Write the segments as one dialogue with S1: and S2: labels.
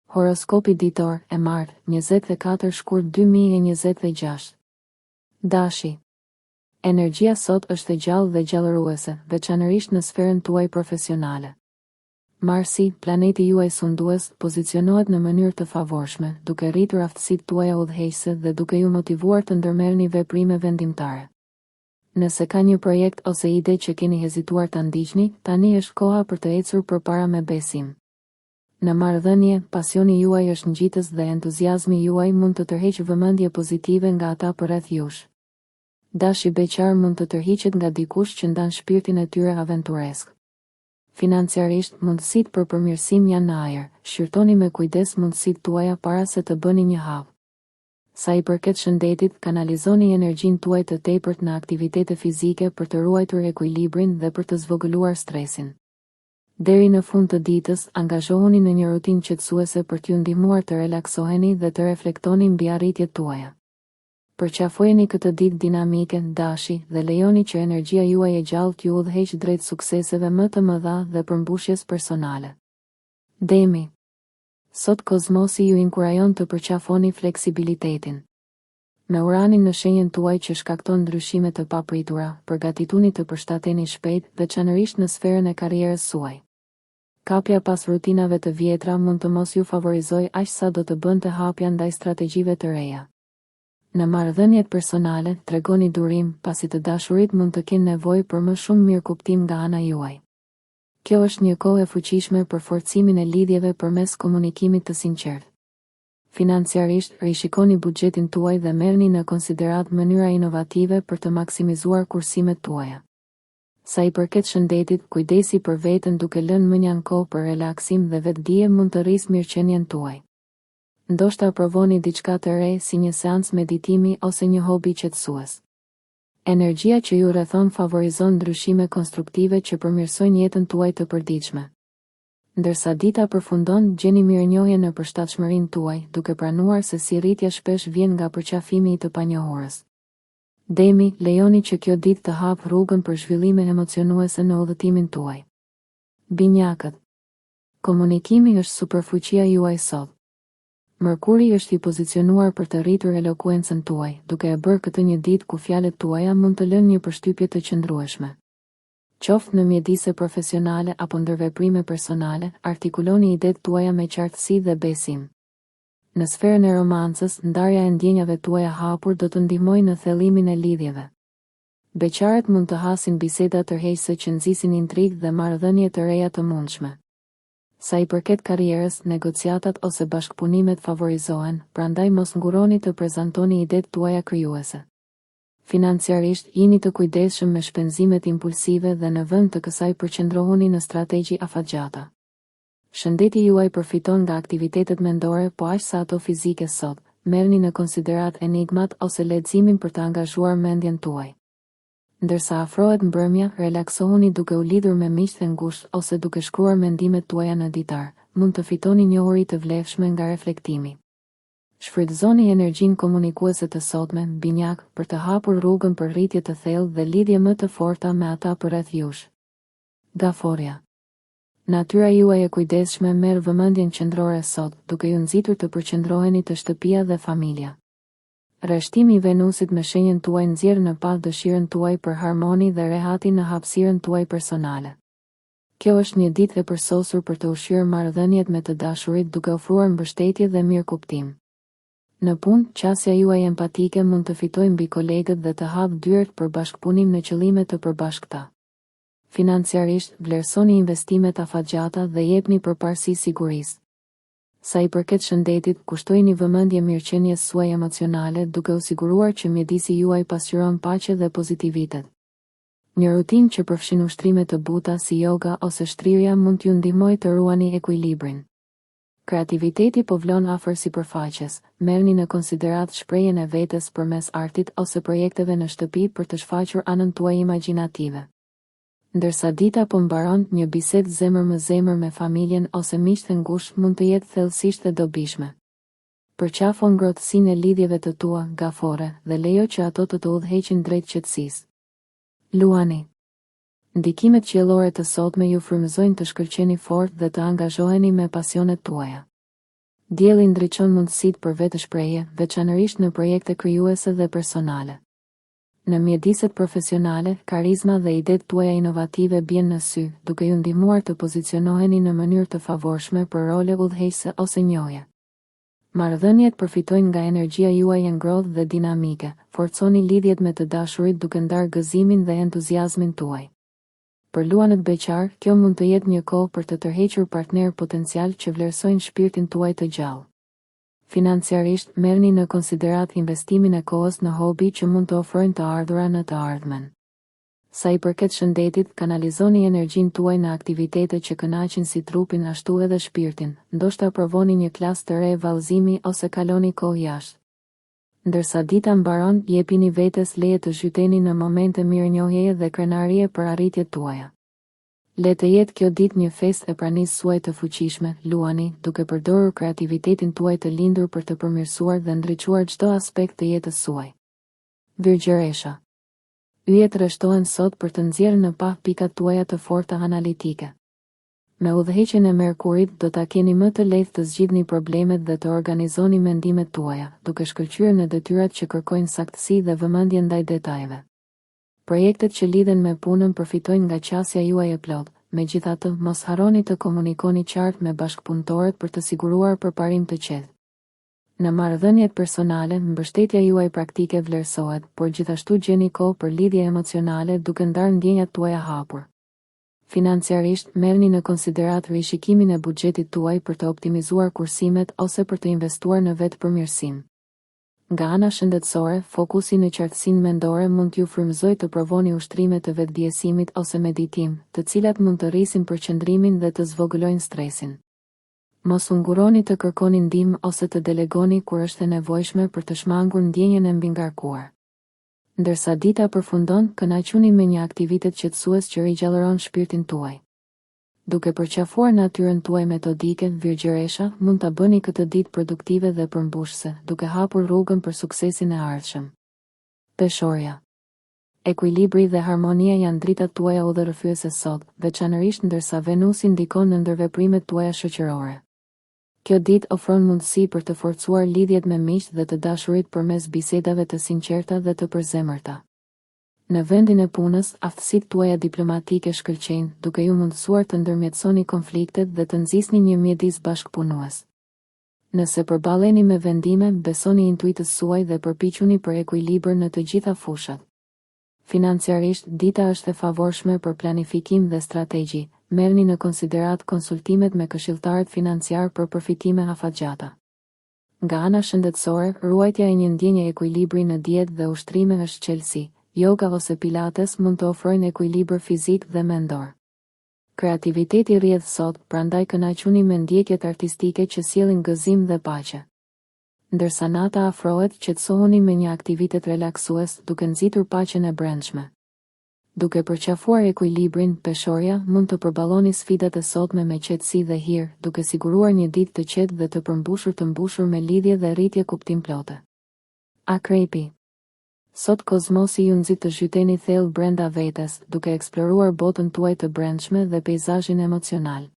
S1: Horoskopi ditor, e martë, 24 shkurt 2026. Dashi. Energjia sot është e gjallë dhe gjallëruese, veçanërisht në sferën tuaj profesionale. Marsi, planeti juaj sundues, pozicionohet në mënyrë të favorshme, duke rritur aftësitë tuaja udhëheqëse dhe duke ju motivuar të ndërmerrni veprime vendimtare. Nëse ka një projekt ose ide që keni hezituar ta ndiqni, tani është koha për të ecur përpara me besim. Në marrëdhënie, pasioni juaj është ngjitës dhe entuziazmi juaj mund të tërheqë vëmendje pozitive nga ata përreth jush. Dashi beqar mund të tërhiqet nga dikush që ndan shpirtin e tyre aventuresk. Financiarisht, mundësitë për përmirësim janë në ajër, shqyrtoni me kujdes mundësitë tuaja para se të bëni një hap. Sa i përket shëndetit, kanalizoni energjinë tuaj të tepërt në aktivitete fizike për të ruajtur ekuilibrin dhe për të zvogëluar stresin. Deri në fund të ditës, angazhohuni në një rutinë qetësuese për t'ju ndihmuar të relaksoheni dhe të reflektoni mbi arritjet tuaja. Përqafojeni këtë ditë dinamike, Dashi, dhe lejoni që energjia juaj e gjallë t'ju udhëheqë drejt sukseseve më të mëdha dhe përmbushjes personale. Demi. Sot kozmosi ju inkurajon të përqafoni fleksibilitetin. Me Uranin në shenjën tuaj që shkakton ndryshime të papritura, përgatituni të përshtateni shpejt, veçanërisht në sferën e karrierës suaj. Kapja pas rutinave të vjetra mund të mos ju favorizojë aq sa do të bënte hapja ndaj strategjive të reja. Në marrëdhëniet personale, tregoni durim, pasi të dashurit mund të kenë nevojë për më shumë mirëkuptim nga ana juaj. Kjo është një kohë e fuqishme për forcimin e lidhjeve përmes komunikimit të sinqertë. Financiarisht, rishikoni buxhetin tuaj dhe merrni në konsideratë mënyra inovative për të maksimizuar kursimet tuaja. Sa i përket shëndetit, kujdesi për veten duke lënë mënjanë kohë për relaksim dhe vetëdije mund të rrisë mirëqenien tuaj. Ndoshta provoni diçka të re si një seancë meditimi ose një hobi qetësues. Energjia që ju rrethon favorizon ndryshime konstruktive që përmirësojnë jetën tuaj të përditshme. Ndërsa dita përfundon, gjeni mirënjohje në përshtatshmërinë tuaj, duke pranuar se si rritja shpesh vjen nga përqafimi i të panjohurës. Demi, lejoni që kjo ditë të hapë rrugën për zhvillime emocionuese në udhëtimin tuaj. Binjakët. Komunikimi është superfuqia juaj sot. Mërkuri është i pozicionuar për të rritur elokuencën tuaj, duke e bërë këtë një ditë ku fjalët tuaja mund të lënë një përshtypje të qëndrueshme. Qoftë në mjedise profesionale apo ndërveprime personale, artikuloni idetë tuaja me qartësi dhe besim. Në sferën e romancës, ndarja e ndjenjave tuaja hapur do të ndihmojë në thellimin e lidhjeve. Beqarët mund të hasin biseda tërheqëse që nxisin intrigë dhe marrëdhënie të reja të mundshme. Sa i përket karrierës, negociatat ose bashkëpunimet favorizohen, prandaj mos ngurroni të prezantoni idetë tuaja krijuese. Financiarisht, jini të kujdesshëm me shpenzimet impulsive dhe në vend të kësaj përqendrohuni në strategji afatgjata. Shëndeti juaj përfiton nga aktivitetet mendore po aq sa ato fizike sot, merrni në konsideratë enigmat ose leximin për të angazhuar mendjen tuaj. Ndërsa afrohet mbrëmja, relaksohuni duke u lidhur me miqtë e ngushtë ose duke shkruar mendimet tuaja në ditar, mund të fitoni njohuri të vlefshme nga reflektimi. Shfrytëzoni energjinë komunikuese të sotme, Binjak, për të hapur rrugën për rritje të thellë dhe lidhje më të forta me ata përreth jush. Gaforrja. Natyra juaj e kujdesshme merr vëmendjen qendrore sot, duke ju nxitur të përqendroheni te shtëpia dhe familja. Rreshtimi i Venusit me shenjën tuaj nxjerr në pah dëshirën tuaj për harmoni dhe rehati në hapësirën tuaj personale. Kjo është një ditë e përsosur për të ushqyer marrëdhëniet me të dashurit duke ofruar mbështetje dhe mirëkuptim. Në punë, qasja juaj empatike mund të fitojë mbi kolegët dhe të hapë dyert për bashkëpunim në qëllime të përbashkëta. Financiarisht, vlerësoni investimet afatgjata dhe jepni përparësi sigurisë. Sa i përket shëndetit, kushtojini vëmendje mirëqenies suaj emocionale duke u siguruar që mjedisi juaj pasqyron paqe dhe pozitivitet. Një rutinë që përfshin ushtrime të buta si yoga ose shtrirja mund t'ju ndihmojë të ruani ekuilibrin. Kreativiteti po vlon afër sipërfaqes, merrni në konsideratë shprehjen e vetes përmes artit ose projekteve në shtëpi për të shfaqur anën tuaj imagjinative. Ndërsa dita po mbaron, një bisedë zemër më zemër me familjen ose miqtë e ngushtë mund të jetë thellësisht e dobishme. Përqafo ngrohtësinë e lidhjeve të tua, Gaforre, dhe lejo që ato të të udhëheqin drejt qetësisë. Luani. Ndikimet qiellore të sotme ju frymëzojnë të shkëlqeni fort dhe të angazhoheni me pasionet tuaja. Dielli ndriçon mundësitë për vetëshprehje, veçanërisht në projekte krijuese dhe personale. Në mjediset profesionale, karizma dhe idetë tuaja inovative bien në sy, duke ju ndihmuar të pozicionoheni në mënyrë të favorshme për role udhëheqëse ose njohje. Marrëdhëniet përfitojnë nga energjia juaj e ngrohtë dhe dinamike, forconi lidhjet me të dashurit duke ndarë gëzimin dhe entuziazmin tuaj. Për luanët beqarë, kjo mund të jetë një kohë për të tërhequr partnerë potencialë që vlerësojnë shpirtin tuaj të gjallë. Financiarisht, merrni në konsideratë investimin e kohës në hobi që mund të ofrojnë të ardhura në të ardhmen. Sa i përket shëndetit, kanalizoni energjinë tuaj në aktivitete që kënaqin si trupin ashtu edhe shpirtin, ndoshta provoni një klasë të re vallëzimi ose kaloni kohë jashtë. Ndërsa dita mbaron, jepini vetes leje të zhyteni në momente mirënjohjeje dhe krenarie për arritjet tuaja. Le të jetë kjo ditë një festë e pranisë suaj të fuqishme, Luani, duke përdorur kreativitetin tuaj të lindur për të përmirësuar dhe ndriçuar çdo aspekt të jetës suaj. Virgjëresha. Yjet rreshtohen sot për të nxjerrë në pah pikat tuaja të forta analitike. Me udhëheqjen e Merkurit do ta keni më të lehtë të zgjidhni problemet dhe të organizoni mendimet tuaja, duke shkëlqyer në detyrat që kërkojnë saktësi dhe vëmendje ndaj detajeve. Projektet që lidhen me punën përfitojnë nga qasja juaj e plotë, megjithatë, mos harroni të komunikoni qartë me bashkëpunëtorët për të siguruar përparim të qetë. Në marrëdhëniet personale, mbështetja juaj praktike vlerësohet, por gjithashtu gjeni kohë për lidhje emocionale duke ndarë ndjenjat tuaja hapur. Financiarisht, merrni në konsideratë rishikimin e buxhetit tuaj për të optimizuar kursimet ose për të investuar në vetëpërmirësim. Nga ana shëndetësore, fokusi në qartësinë mendore mund t'ju frymëzojë të provoni ushtrime të vetëdijesimit ose meditim, të cilat mund të rrisin përqendrimin dhe të zvogëlojnë stresin. Mos u ngurroni të kërkoni ndihmë ose të delegoni kur është e nevojshme për të shmangur ndjenjën e mbingarkuar. Ndërsa dita përfundon, kënaquni me një aktivitet qetësues që rigjallëron shpirtin tuaj. Duke përqafuar natyrën tuaj metodike, Virgjëresha, mund ta bëni këtë ditë produktive dhe përmbushëse, duke hapur rrugën për suksesin e ardhshëm. Peshorja. Ekuilibri dhe harmonia janë dritat tuaja udhërrëfyese sot, veçanërisht ndërsa Venusi ndikon në ndërveprimet tuaja shoqërore. Kjo ditë ofron mundësi për të forcuar lidhjet me miqtë dhe të dashurit përmes bisedave të sinqerta dhe të përzemërta. Në vendin e punës, aftësitë tuaja diplomatike shkëlqejnë, duke ju mundësuar të ndërmjetësoni konfliktet dhe të nxisni një mjedis bashkëpunues. Nëse përballeni me vendime, besoni intuitës suaj dhe përpiquni për ekuilibër në të gjitha fushat. Financiarisht, dita është e favorshme për planifikim dhe strategji, merrni në konsideratë konsultimet me këshilltarët financiarë për përfitime afatgjata. Nga ana shëndetësore, ruajtja e një ndjenje ekuilibri në dietë dhe ushtrime është çelësi, yoga ose pilates mund të ofrojnë ekuilibër fizik dhe mendor. Kreativiteti rrjedh sot, prandaj kënaquni me ndjekjet artistike që sjellin gëzim dhe paqe. Ndërsa nata afrohet, qetësohuni me një aktivitet relaksues, duke nxitur paqen e brendshme. Duke përqafuar ekuilibrin, Peshorja, mund të përballoni sfidat e sotme me qetësi dhe hir, duke siguruar një ditë të qetë dhe të përmbushur të mbushur me lidhje dhe rritje kuptimplote. Akrepi. Sot kozmosi ju nxit të zhyteni thellë brenda vetes, duke eksploruar botën tuaj të brendshme dhe peizazhin emocional.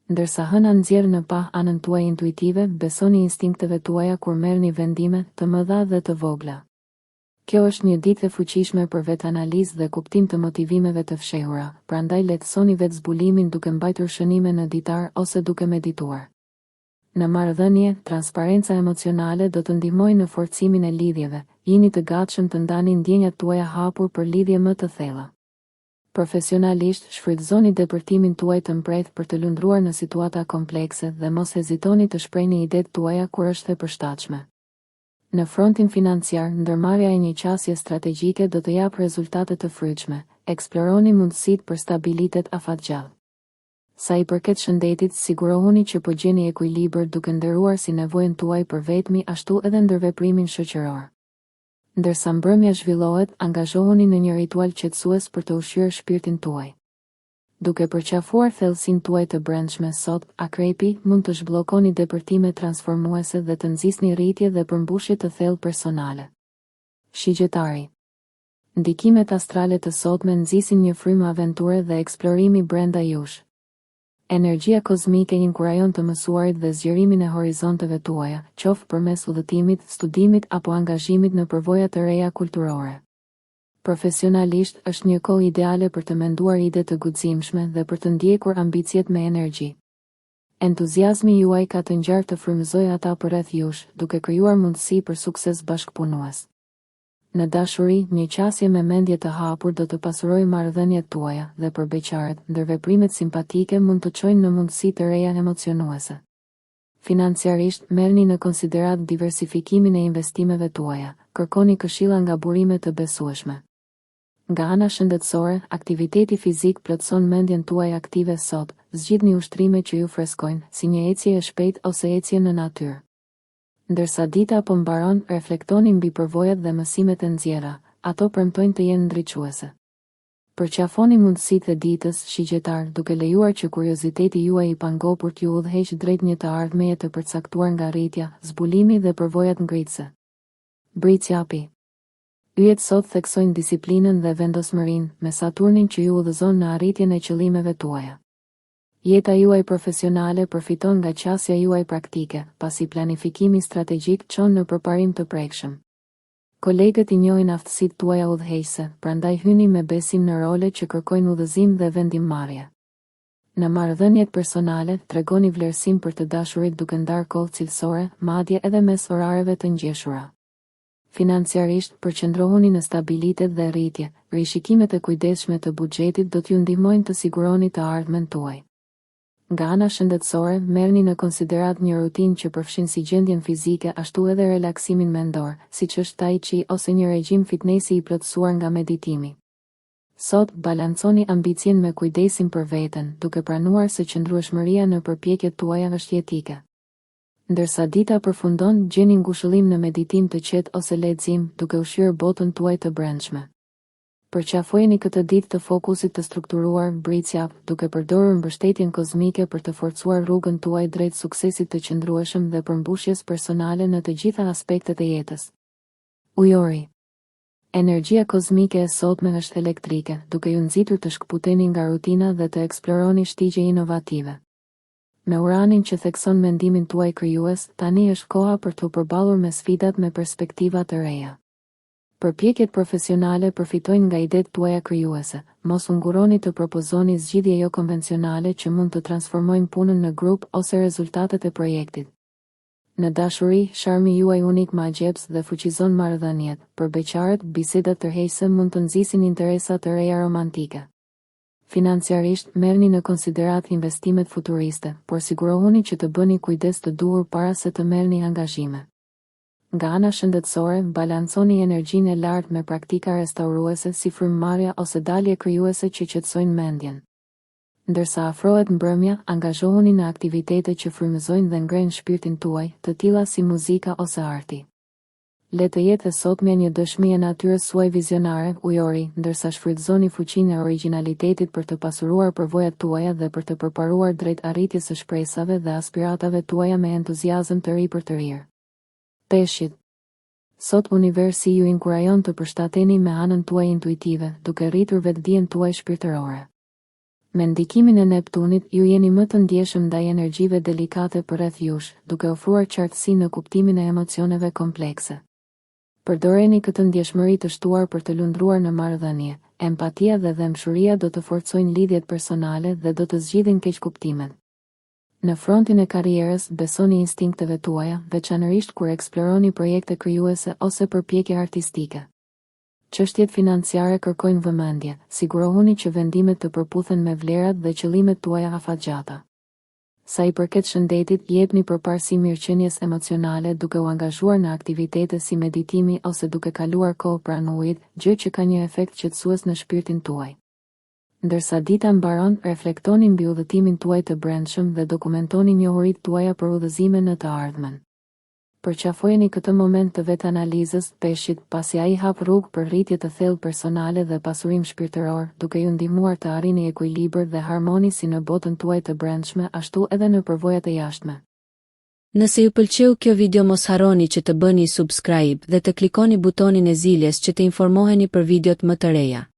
S1: Ndërsa hëna nxjerr në pah anën tuaj intuitive, besoni instinkteve tuaja kur merrni vendime, të mëdha dhe të vogla. Kjo është një ditë e fuqishme për vetanalizë dhe kuptim të motivimeve të fshehura, prandaj lehtësoni vetëzbulimin duke mbajtur shënime në ditar ose duke medituar. Në marrëdhënie, transparenca emocionale do të ndihmojë në forcimin e lidhjeve, jini të gatshëm të ndani ndjenjat tuaja hapur për lidhje më të thella. Profesionalisht, shfrytëzoni depërtimin tuaj të mprehtë për të lundruar në situata komplekse dhe mos hezitoni të shprehni idetë tuaja kur është e përshtatshme. Në frontin financiar, ndërmarrja e një qasje strategjike do të japë rezultate të frytshme, eksploroni mundësitë për stabilitet afatgjatë. Sa i përket shëndetit, sigurohuni që po gjeni ekuilibër duke nderuar si nevojën tuaj për vetmi ashtu edhe ndërveprimin shoqëror. Ndërsa mbrëmja zhvillohet, angazhohuni në një ritual qetësues për të ushqyer shpirtin tuaj. Duke përqafuar thellësinë tuaj të brendshme sot, Akrepi, mund të zhbllokoni depërtime transformuese dhe të nxisni rritje dhe përmbushje të thellë personale. Shigjetari. Ndikimet astrale të sotme nxisin një frymë aventure dhe eksplorimi brenda jush. Energjia kozmike inkurajon të mësuarit dhe zgjerimin e horizonteve tuaja, qoftë përmes udhëtimit, studimit apo angazhimit në përvoja të reja kulturore. Profesionalisht, është një kohë ideale për të menduar ide të guximshme dhe për të ndjekur ambiciet me energji. Entuziazmi juaj ka të ngjarë të frymëzojë ata përreth jush, duke krijuar mundësi për sukses bashkëpunues. Në dashuri, një qasje me mendje të hapur do të pasurojë marrëdhëniet tuaja, dhe për beqarët, ndërveprimet simpatike mund të çojnë në mundësi të reja emocionuese. Financiarisht, merrni në konsideratë diversifikimin e investimeve tuaja, kërkoni këshilla nga burime të besueshme. Nga ana shëndetësore, aktiviteti fizik plotëson mendjen tuaj aktive sot, zgjidhni ushtrime që ju freskojnë, si një ecje e shpejtë ose ecje në natyrë. Ndërsa dita po mbaron, reflektoni mbi përvojat dhe mësimet e nxjerra, ato premtojnë të jenë ndriçuese. Përqafoni mundësitë e ditës, Shigjetar, duke lejuar që kurioziteti juaj i pangopur t'ju udhëheqë drejt një të ardhmeje të përcaktuar nga rritja, zbulimi dhe përvojat ngritëse. Bricjapi. Yjet sot theksojnë disiplinën dhe vendosmërinë, me Saturnin që ju udhëzon në arritjen e qëllimeve tuaja. Jeta juaj profesionale përfiton nga qasja juaj praktike, pasi planifikimi strategjik çon në përparim të prekshëm. Kolegët i njohin aftësitë tuaja udhëheqëse, prandaj hyni me besim në role që kërkojnë udhëzim dhe vendimmarrje. Në marrëdhëniet personale, tregoni vlerësim për të dashurit duke ndarë kohë cilësore, madje edhe mes orareve të ngjeshura. Financiarisht, përqendrohuni në stabilitet dhe rritje, rishikimet e kujdesshme të buxhetit do t'ju ndihmojnë të siguroni të ardhmen tuaj. Nga ana shëndetësore, merrni në konsideratë një rutinë që përfshin si gjendjen fizike ashtu edhe relaksimin mendor, siç është tai chi ose një regjim fitnesi i plotësuar nga meditimi. Sot, balanconi ambicien me kujdesin për veten, duke pranuar se qëndrueshmëria në përpjekjet tuaja është jetike. Ndërsa dita përfundon, gjeni ngushëllim në meditim të qetë ose lexim, duke ushqyer botën tuaj të brendshme. Përqafojeni këtë ditë të fokusit të strukturuar, Bricjap, duke përdorur mbështetjen kozmike për të forcuar rrugën tuaj drejt suksesit të qëndrueshëm dhe përmbushjes personale në të gjitha aspektet e jetës. Ujori. Energjia kozmike e sotme është elektrike, duke ju nxitur të shkëputeni nga rutina dhe të eksploroni shtigje inovative. Me Uranin që thekson mendimin tuaj krijues, tani është koha për t'u përballur me sfidat me perspektiva të reja. Përpjekjet profesionale përfitojnë nga idetë tuaja krijuese, mos u ngurroni të propozoni zgjidhje jokonvencionale që mund të transformojnë punën në grup ose rezultatet e projektit. Në dashuri, sharmi juaj unik magjeps dhe fuqizon marrëdhëniet, për beqarët, bisedat tërheqëse mund të nxisin interesa të reja romantike. Financiarisht, merrni në konsideratë investimet futuriste, por sigurohuni që të bëni kujdes të duhur para se të merrni angazhime. Nga ana shëndetësore, balanconi energjinë e lartë me praktika restauruese si frymëmarrja ose dalje krijuese që qetësojnë mendjen. Ndërsa afrohet mbrëmja, angazhohuni në aktivitete që frymëzojnë dhe ngrenë shpirtin tuaj, të tilla si muzika ose arti. Le të jetë e sotmja një dëshmi e natyrës suaj vizionare, Ujori, ndërsa shfrytëzoni fuqinë e origjinalitetit për të pasuruar përvojat tuaja dhe për të përparuar drejt arritjes së shpresave dhe aspiratave tuaja me entuziazëm të ripërtërirë. Peshqit. Sot universi ju inkurajon të përshtateni me anën tuaj intuitive, duke rritur vetëdijen tuaj shpirtërore. Me ndikimin e Neptunit, ju jeni më të ndjeshëm ndaj energjive delikate përreth jush, duke ofruar qartësi në kuptimin e emocioneve komplekse. Përdoreni këtë ndjeshmëri të shtuar për të lundruar në marrëdhënie. Empatia dhe dhembshuria do të forcojnë lidhjet personale dhe do të zgjidhin keqkuptimet. Në frontin e karrierës, besoni instinkteve tuaja, veçanërisht kur eksploroni projekte krijuese ose përpjekje artistike. Çështjet financiare kërkojnë vëmendje, sigurohuni që vendimet të përputhen me vlerat dhe qëllimet tuaja afatgjata. Sa i përket shëndetit, jepni përparësi mirëqenies emocionale duke u angazhuar në aktivitete si meditimi ose duke kaluar kohë pranë ujit, gjë që ka një efekt qetësues në shpirtin tuaj. Ndërsa dita mbaron, reflektoni mbi udhëtimin tuaj të brendshëm dhe dokumentoni njohuritë tuaja për udhëzime në të ardhmen. Përqafojeni këtë moment të vetanalizës, Peshqit, pasi ai hap rrugë për rritje të thellë personale dhe pasurim shpirtëror, duke ju ndihmuar të arrini ekuilibër dhe harmoni si në botën tuaj të brendshme ashtu edhe në përvojat e jashtme.
S2: Nëse ju pëlqeu kjo video mos harroni që të bëni subscribe dhe të klikoni butonin e zilës që të informoheni për videot më të reja.